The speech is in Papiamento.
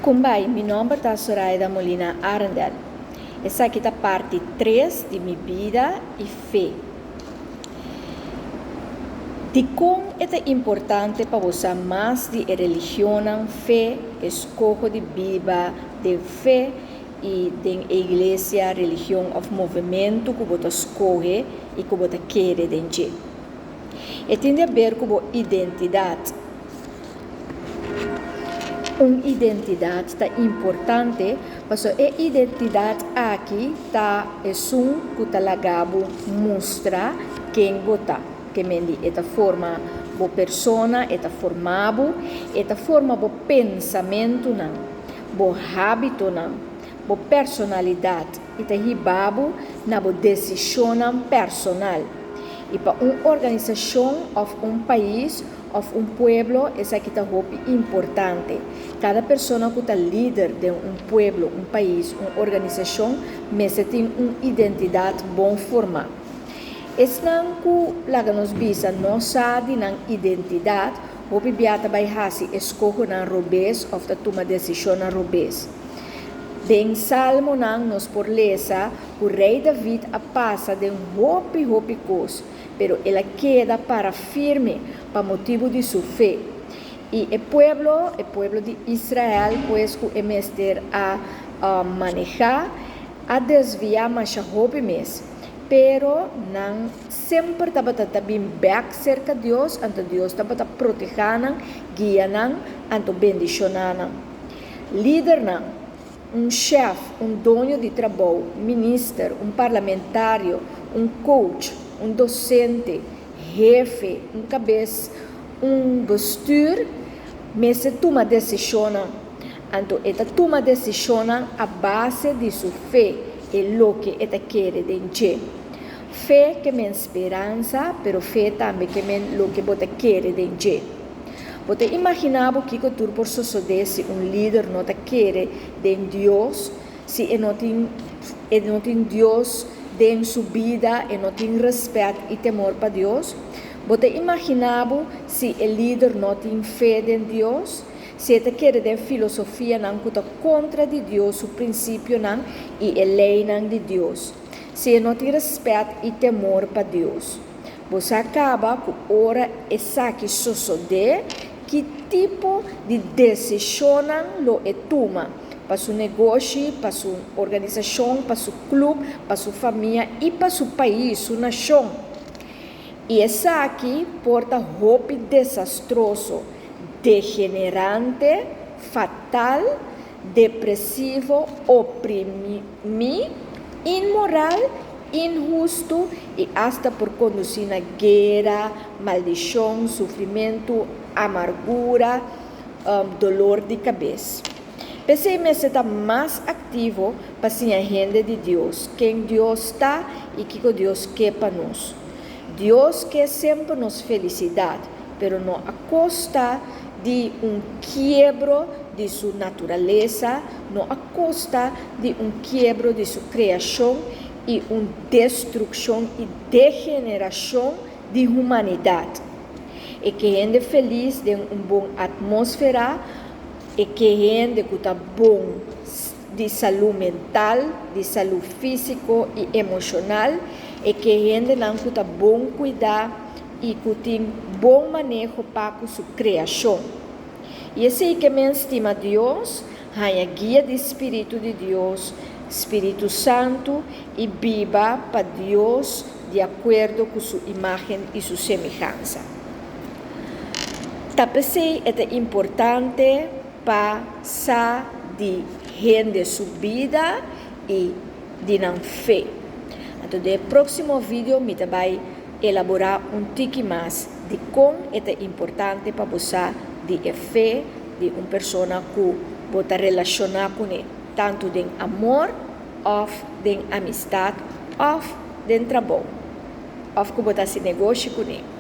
Kumbai, mi nomber ta Soraida Molina Arendel. Esaki ta parti 3 di mi bida i fe. Dikon e ta importante pa bo sa mas di e religionnan, fe, eskoho di biba den fe i den e iglesia, religion òf movementu ku bo ta skohe i ku bo ta kere den dje? E tin di aber ku bo identidat. Un identidat ta importante pasobra e identidat aki ta esun ku ta laga bo mustra ken bo ta. Ke men di e ta forma bo persona, e ta forma bo, e ta forma bo pensamentunan, bo hábitonan, bo personalidat i ta hiba bo na bo desishonnan personal. I pa un organisashon òf un pais òf un pueblo esaki ta hopi importante. Kada persona ku ta lider den un pueblo, un pais, un organisashon mester tin un identidat bon formá. Esnan ku, laga nos bisa, no sa di nan identidat, hopi bia ta bai hasi eskohonan robes òf ta tuma desishonnan robes. Den Salmonan nos por lesa ku Rei David a pasa den hopi hopi kos, pero el a keda para firme pa motibu di su fe. I e pueblo, e pueblo di Israel, pues ku e mester a manehá, a desviá masha hopi mes. Pero nan semper tabata ta bin bèk serka Dios, anto Dios tabata protehá nan, guia nan, anto bendishoná nan. Lidernan, un shèf, un doño di trabou, minister, un parlamentario, un coach, un dosente, hefe, un kabes, un bestuur, mester tuma desishonnan. Anto e ta tuma desishonnan a base di su fe, e loke e ta kere den dje. Fe ke men speransa, pero fe tambe ke men loke bo ta kere den dje. Bo ta imaginá bo kiko tur por sosodé si un lider no ta kere den Dios, si e no tin e no tin Dios den su bida, e no tin rèspèt i temor pa Dios? Bo ta imaginá bo si e lider no tin fe den Dios, si e ta kere den filosofianan ku ta kontra di Dios su prinsipionan i e leinan di Dios, si e no tin rèspèt i temor pa Dios? Bo sa kaba ku ora esaki sosodé, ki tipo di desishonnan lo e tuma pa su negoshi, pa su organisashon, pa su klup, pa su famia i pa su pais, su nashon. I esaki por ta hopi desastroso, degenerante, fatal, depresivo, oprimí, inmoral, inhustu i asta por kondusí na guera, maldishon, sufrimentu, amargura, dolor di kabes. P'esei mester ta mas aktivo pa siña hende di Dios ken Dios ta i kiko Dios ke pa nos. Dios ke semper nos felisidat, pero no a kosta di un kiebro di su naturalesa, no a kosta di un kiebro di su kreashon i un destrukshon i degenerashon di humanidat. E ke hende felis den un bon atmósfera, e ke hende ku ta bon di salú mental, di salú físiko i emoshonal, e ke hendenan ku ta bon kuidá i ku tin bon maneho pa ku su kreashon. I esei ke men stima Dios, haña guia di spiritu di Dios, spiritu santu, i biba pa Dios di akuerdo ku su imágen i su semehansa. Ta p'esei e ta importante pa sa di hende su bida i di nan fe. Anto den e próksimo video mi ta bai Elaborá un tiki mas dikon e ta importante pa bo sa di e fe di un persona ku bo ta relashoná kuné, tantu den amor òf den amistat òf den trabou òf ku bo ta hasi negoshi kuné.